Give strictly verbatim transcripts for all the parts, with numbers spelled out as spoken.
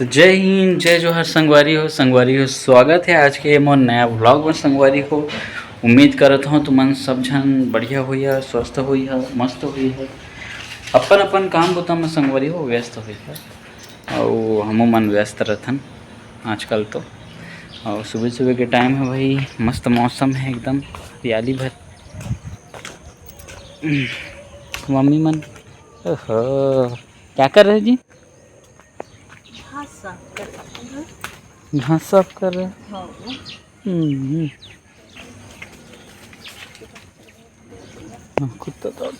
जय हिंद, जय जोहार संगवारी हो, संगवारी हो, स्वागत है आज के मोर नया vlog में संगवारी हो। उम्मीद करत हूँ तुमन सब झन बढ़िया होइहा, स्वस्थ होइहा, मस्त होइहा, अपन अपन काम बुता में संगवारी हो व्यस्त होइहा। अउ हमू मन व्यस्त रहथन आजकल तो। अउ सुबह सुबह के टाइम है भाई, मस्त मौसम है एकदम हरियाली भर। मम्मी मन, ओहो, क्या कर रहे जी? घास साफ कर रहे हैं। घास साफ कर रहे हैं। हाँ। हम्म। हाँ, कुत्ता तो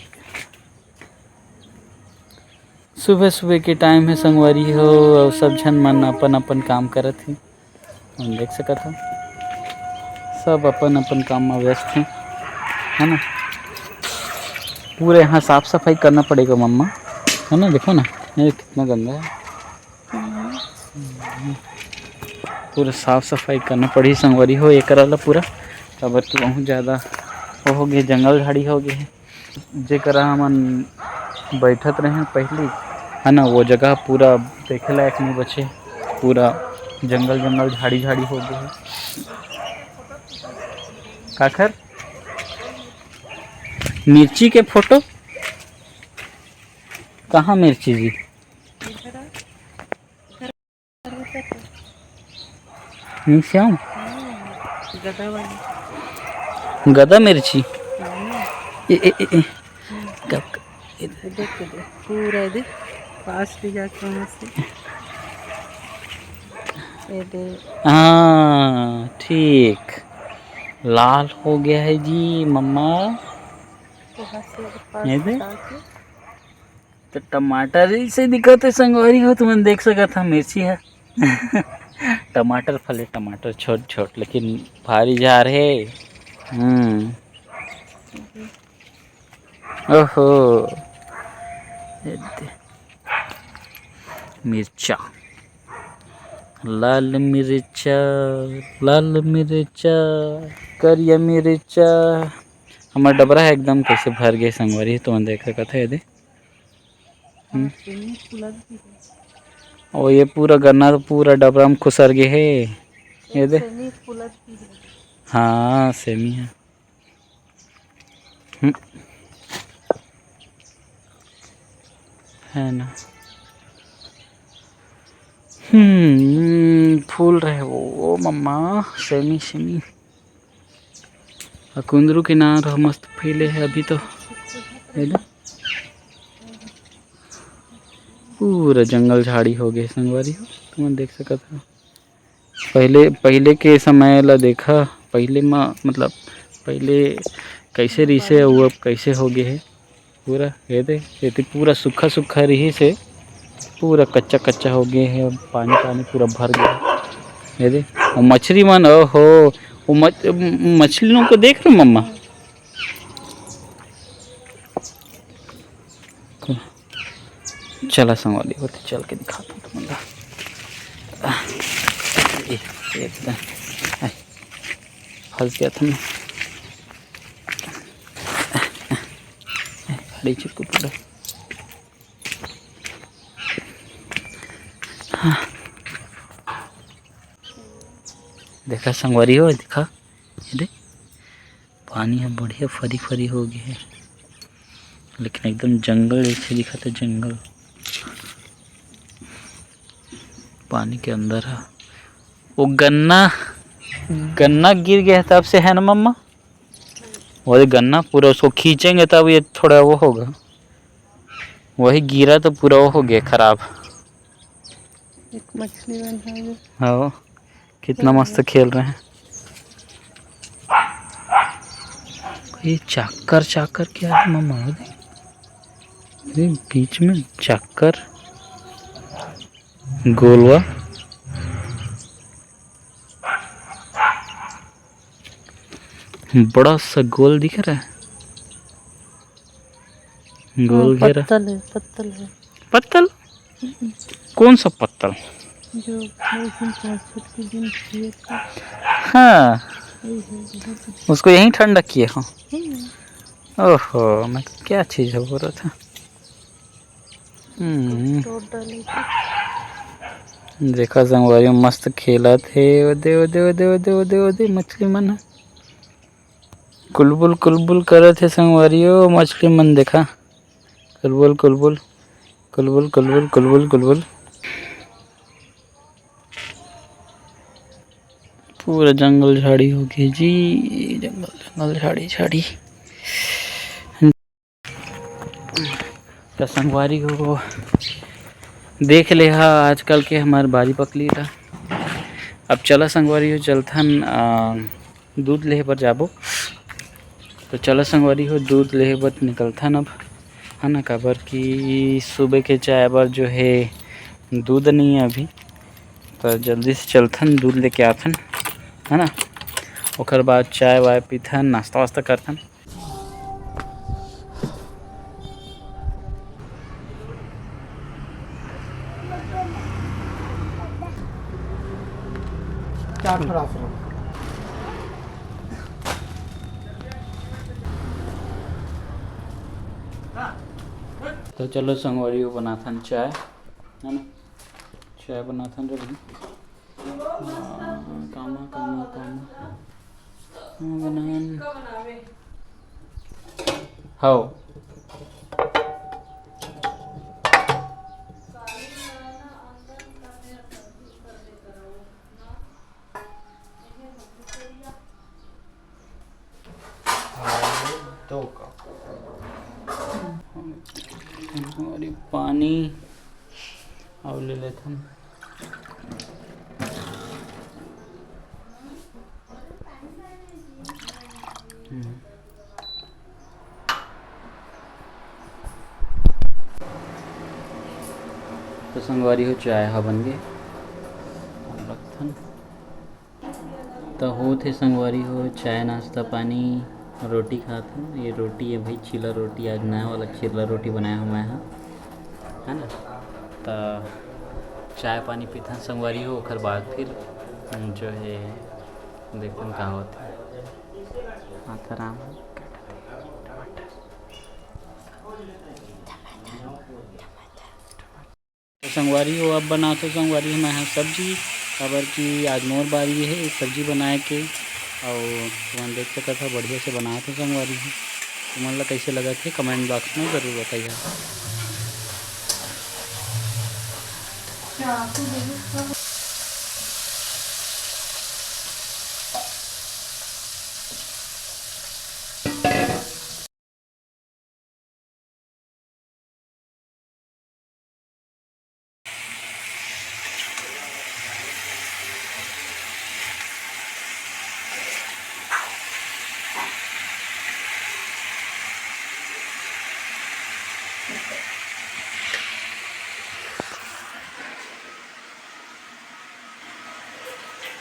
सुबह सुबह के टाइम है संगवारी हो, अउ सब झन मन अपन अपन काम करत हे। हम देख सकत हो सब अपन अपन काम में व्यस्त हैं, है ना। पूरे यहाँ साफ सफाई करना पड़ेगा मम्मा, है ना। देखो ना, ये कितना गंदा है। पूरा साफ सफाई करना पड़ही संगवारी हो एकरा ला पूरा, काबर कि बहुत ज़्यादा वो हो गए, जंगल झाड़ी हो गए है, जेकरा हमन बैठत रहे पहली, है ना, वो जगह पूरा देखे लायक नहीं बचे, पूरा जंगल जंगल झाड़ी झाड़ी हो गए है। काखर मिर्ची के फोटो, कहाँ मिर्ची जी? नहीं श्याम। गदा वाली। गदा मिर्ची। हाँ। ए, ए, ए, ए। कब, कब, ये देख, ये देख, पूरा ये देख, पास भी जाके वहाँ से। ये देख। हाँ, ठीक। लाल हो गया है जी, मम्मा। वहाँ से पास ये देख। जाके। तो टमाटर ऐसे दिखत है संगवारी हो, तुमन देख सकत हा, मिर्ची है। टमाटर फले, टमाटर छोट छोट, लेकिन भारी झार है। हम्म। ओहो, ये दे। मिर्चा, लाल मिर्चा, लाल मिर्चा, करिया मिर्चा। हमर डबरा है एकदम कैसे भर गए संगवारी, तुमन देख सकत है ये दे। हम्म। और ये पूरा गन्ना तो पूरा डबरा में खुसर गए है। ये दे। हाँ, सेमी है। हम्म। है ना। हम्म, फूल रहे वो, ओ मम्मा, सेमी, सेमी। आ कुंदरू के नार ह मस्त फैले है अभी तो। ये दे। पूरा जंगल झाड़ी हो गए संगवारी हो, तुमन देख सकत हो। पहले, पहले के समय ला देखा, पहले मा, मतलब, पहले कैसे रिसे, वो अब कैसे हो गए है। पूरा ये दे, ये दे पूरा सूखा सूखा रही से, पूरा कच्चा कच्चा हो गए है, अब पानी पानी पूरा भर गया। ये दे, वो मछली मन, ओहो, वो मछ-, मछली लोग को देख रहे हो मम्मा? चला संगवारी हो, तो चल के दिखाता हूँ तुमन ला। ए, एकदम, आय, फंस गया था मैं। अरे चुप पूरा। हाँ। देखा संगवारी हो, देखा, ये देख। पानी ह बढ़िया फरी फरी हो गए है, लेकिन एकदम जंगल जैसे दिखत है, जंगल। पानी के अंदर है वो गन्ना, गन्ना गिर गया है तब से, है ना मम्मा? वो गन्ना पूरा उसको खींचेंगे तब ये थोड़ा वो होगा, वही गिरा तो पूरा वो हो गया खराब। एक मछली बन रहा है। हाँ, कितना मस्त खेल रहे हैं। ये चाकर, चाकर क्या है मम्मा? अरे, बीच में चाकर, गोलवा, बड़ा सा गोल दिख रहा है। गोल हाँ, घेरा। पत्तल है, पत्तल है। पत्तल? हम्म। कौन सा पत्तल? जो मौसम का छुट्टी दिन किए थे। हाँ। वही है, वही है। उसको यहीं ठंडा किए हो? हम्म। ओहो, मैं क्या चीज़ है बोल रहा था। हम्म। तोड़ डाले थे। देखा संगवारी हो, मस्त खेलत हे। ओदे, ओदे, ओदे, ओदे, ओदे, ओदे, मछली मन ह कुलबुल, कुलबुल करत हे संगवारी हो, मछली मन देखा। कुलबुल, कुलबुल, कुलबुल, कुलबुल, कुलबुल, कुलबुल। पूरा जंगल झाड़ी हो गे जी, जंगल, जंगल, झाड़ी, झाड़ी। त संगवारी हो, देख ले हा आजकल के हमार बारी पकली ला। अब चला संगवारी हो, चलथन, आ, दूध लेहे बर जाबो। तो चला संगवारी हो, दूध लेहे बर निकलथन अब, है ना, काबर कि सुबह के चाय बर जो है दूध नहीं है अभी, तो जल्दी से चलथन, दूध लेके आथन, है ना। ओकर बाद चाय वाय पीथन, नाश्ता वास्ता करथन। चार ठो राशन। तो चलो संगवारी हो, बनाथन चाय, है ना, चाय बनाथन रे भाई। हाँ, कामा, कामा, कामा। हाँ, बनान। हव। दो कप। अरे पानी अउ ले लेथन। हम्म। तो संगवारी हो, चाय ह बन गे, अब रखथन। त होत हे संगवारी हो, चाय, नाश्ता, पानी, रोटी खात हन। ये रोटी है भाई, चीला रोटी, आज नया वाला चीला रोटी बनाया हूँ मैं ह, है ना। त चाय पानी पीथन संगवारी हो, ओकर बाद फिर जो है देखथन का होत है। माता राम। तो संगवारी हो, अब बनाथो संगवारी हो मैं ह सब्जी, काबर कि आज मोर बारी है सब्जी बनाए के। अउ तुमन देख सकत हो, बढ़िया से बनाथो संगवारी हो। तुमन ला कैसे लगत हे, comment box में जरूर बताइए।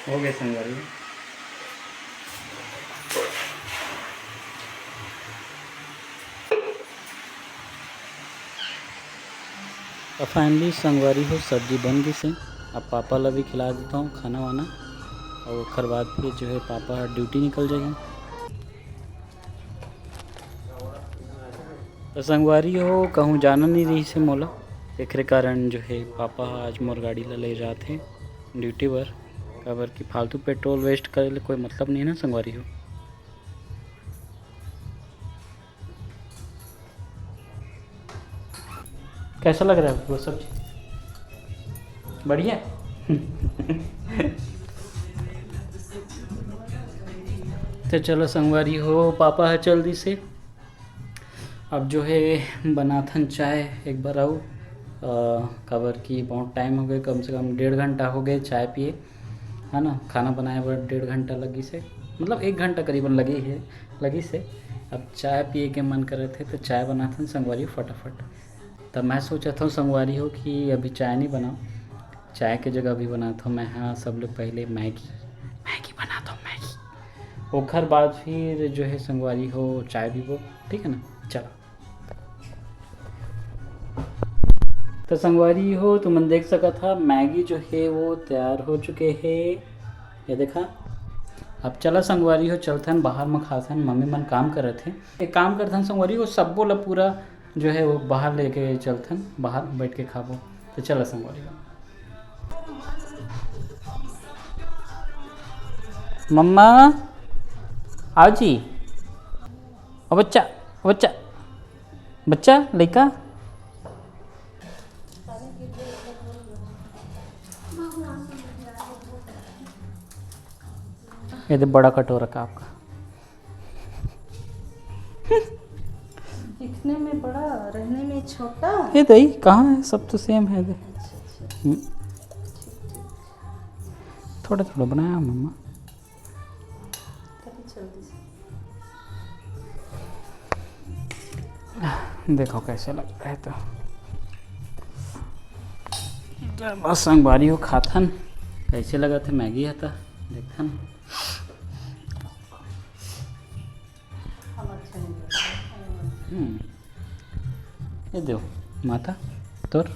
हो गए संगवारी। तो finally संगवारी हो, सब्जी बन गिस हे। अब पापा ला भी खिला देता हूँ खाना वाना, और ओखर बाद फिर जो है पापा ड्यूटी निकल जाही। तो संगवारी हो, कहूँ जाना नहीं रहिस हे मोला, एकरे कारण जो है पापा आज मोर गाड़ी ला ले जात हे ड्यूटी बर, काबर कि फालतू पेट्रोल waste करे ले कोई मतलब नहीं ना संगवारी हो। कैसा लग रहा है आपको सब्जी? बढ़िया। तो चलो संगवारी हो, पापा ह चल दिस हे। अब जो है बनाथन चाय एक बार अउ, अ, काबर कि बहुत टाइम हो गए, कम से कम डेढ़ घंटा हो गए चाय पिए, है ना। खाना बनाए बर डेढ़ घंटा लगिस हे, मतलब एक घंटा करीबन लगी है, लगिस हे। अब चाय पिए के मन करत हे, तो चाय बनाथन संगवारी हो फटाफट। तब मैं सोचत हूँ संगवारी हो कि अभी चाय नहीं बनाओ, चाय के जगह अभी बनात हूँ मैं, हाँ, सब लोग पहले मैगी, मैगी बनात हूँ, मैगी। ओखर बाद फिर जो है संगवारी हो चाय पीबो, ठीक है ना। चलो, तो संगवारी हो, तुमन देख सकत हा, मैगी जो है वो तैयार हो चुके हे। ये देखा, अब चला संगवारी हो, चलथन बाहर म खाथन, मम्मी मन काम करत हे। एक काम करथन संगवारी हो, सब्बो ला पूरा जो है वो बाहर लेके चलथन, बाहर बैठ के खाबो। तो चला संगवारी हो। मम्मा, आओ जी। ओ बच्चा, ओ बच्चा, बच्चा, लइका। ये दे बड़ा कटोरा का आपका। दिखने में बड़ा, रहने में छोटा। ये दे, कहाँ है? सब तो सेम है, दे। अच्छा, अच्छा। हम्म। थोड़ा थोड़ा बनाया मम्मा। कभी जल्दी से। देखो कैसे लग रहा है तो। बस संगवारी हो खाथन, कैसे लगा थे मैगी है तो देखथन। हम्म। ये दो माता तोर।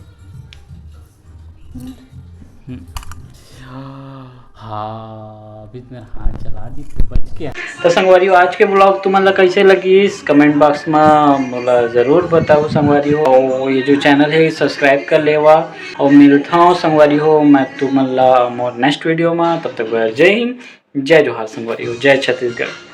हम्म। हाँ, अभी तो मेरा हाथ चला दी, तो बच गया। तो संगवारी हो, आज के ब्लॉग तुमन ला कैसे लगिस, कमेंट बॉक्स में मोला जरूर बताओ संगवारी हो। और ये जो चैनल है, सब्सक्राइब कर लेवा। और मिलता हूँ संगवारी हो मैं तुमन ला मोर नेक्स्ट वीडियो में। तब तक जय हिंद, जय जोहार संगवारी हो, जय छत्तीसगढ़।